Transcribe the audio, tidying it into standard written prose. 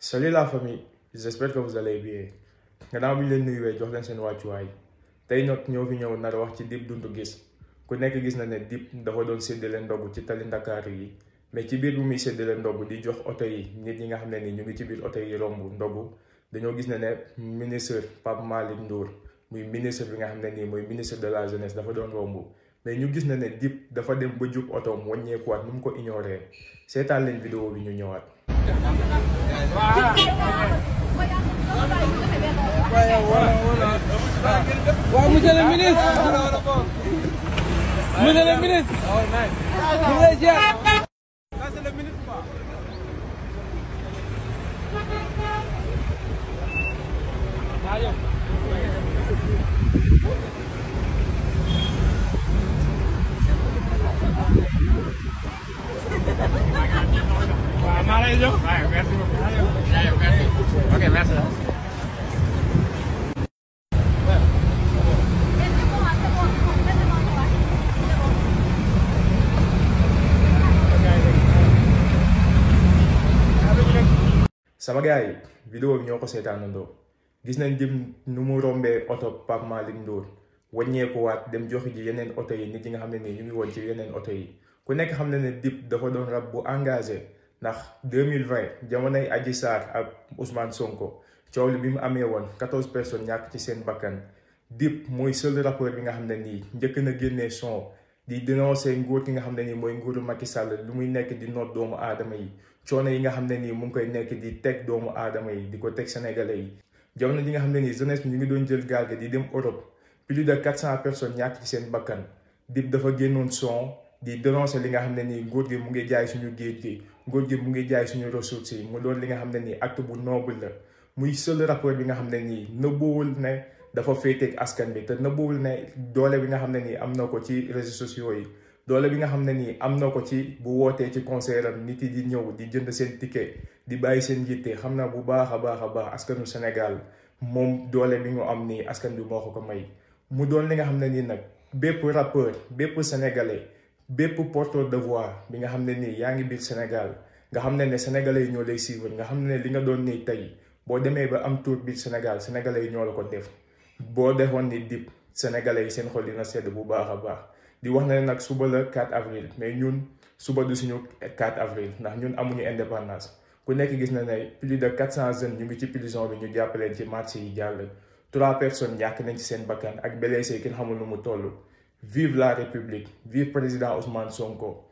Salut la famille, j'espère que vous allez bien. Gannaaw bi ñu leen nuyuwee jox leen seen wàccuwaay tey nag ñoo fi ñëw nar a wax ci Dip Doundou Guiss ku nekk gis na ne Dip dafa doon séddale ndogu ci tali Ndakaaru yi mais ci biir bu muy séddale ndogu di jox oto yi nit ñi nga xam ne ni ñu ngi ci biir oto yi romb ndogu dañoo gis ne ministre pape malick Ndour muy ministre bi nga xam ne nii mooy ministre de la jeunesse dafa doon romb mais ñu gis na ne Dip dafa dem ba jub otoom wàññeekuwaat nu mu ko ignoré seetaan leen vidéo bi ñu ñëwaat. waaw monsieur le ministre. monsieur le ministre. ñu ngi lay ziar. c'est le ministre quoi. waaw maa lay jox. waaw merci beaucoup. ok merci. sama gars yi vidéo bi ñoo ko seetaanandoo gis nañ Dip nu mu rombee oto Pape Malick Ndour wàññeekuwaat dem joxi ji yeneen oto yi nit yi nga xam ne nii ñu ngi woon ci yeneen oto yi ku nekk xam ne ne Dip dafa doon rab bu engagé ndax 2020 jamonoy Adji Sarr ak Ousmane Sonko coow li bi mu amee woon 14 personnes ñàkk ci seen bakkan Dip mooy seul rappeur bi nga xam ne nii njëkk na génnee son di dénoncer nguur ki nga xam ne nii mooy nguuru Macky Sall lu muy nekk di noot doomu aadama yi coono yi nga xam ne nii mu ngi koy nekk di teg doomu aadama yi di ko teg sénégalais yi jamono ji nga xam ne nii jeunesse bi ñu ngi doon jël gaal gi di dem Europe plus de 400 personnes ñàkk ci seen bakkan Dip dafa génnoon son di dénoncer li nga xam ne nii nguur gi mu ngi jaay suñu géej gi nguur gi mu ngi jaay suñu ressources yi mu doon li nga xam ne nii acte bu noble la muy seul rapport bi nga xam ne nii nëbbuwul ne dafa féeteeg askan bi te nëbbuwul ne doole bi nga xam ne nii am na ko ci réseaux sociaux yi doole bi nga xam ne nii am na ko ci bu wootee ci concert am nit yi di ñëw di jënd seen ticket di bàyyi seen yitte xam na bu baax a baax askanu Sénégal moom doole bi mu am nii askan bi moo ko may mu doon li nga xam ne nii nag bépp rappeur bépp sénégalais bépp porteur de voix bi nga xam ne nii yaa ngi biir Sénégal nga xam ne sénégalais yi ñoo lay suivre nga xam ne li nga doon nii tey boo demee ba am tour biir Sénégal sénégalais yi ñoo la ko def boo defoon ni Dip sénégalais yi seen xol dina sedd bu baax a baax di wax na nag suba la 4 avril mais ñun suba du suñu 4 avril ndax ñun amuñu indépendance ku nekk gis na ne plus de 400 jeunes ñu ngi ci prison bi ñu jàppaleen ci marché yi jàll 3 personnes ñàkk nañ ci seen bakkan ak blessé kenn xamul nu mu toll vive la république vive président Ousmane Sonko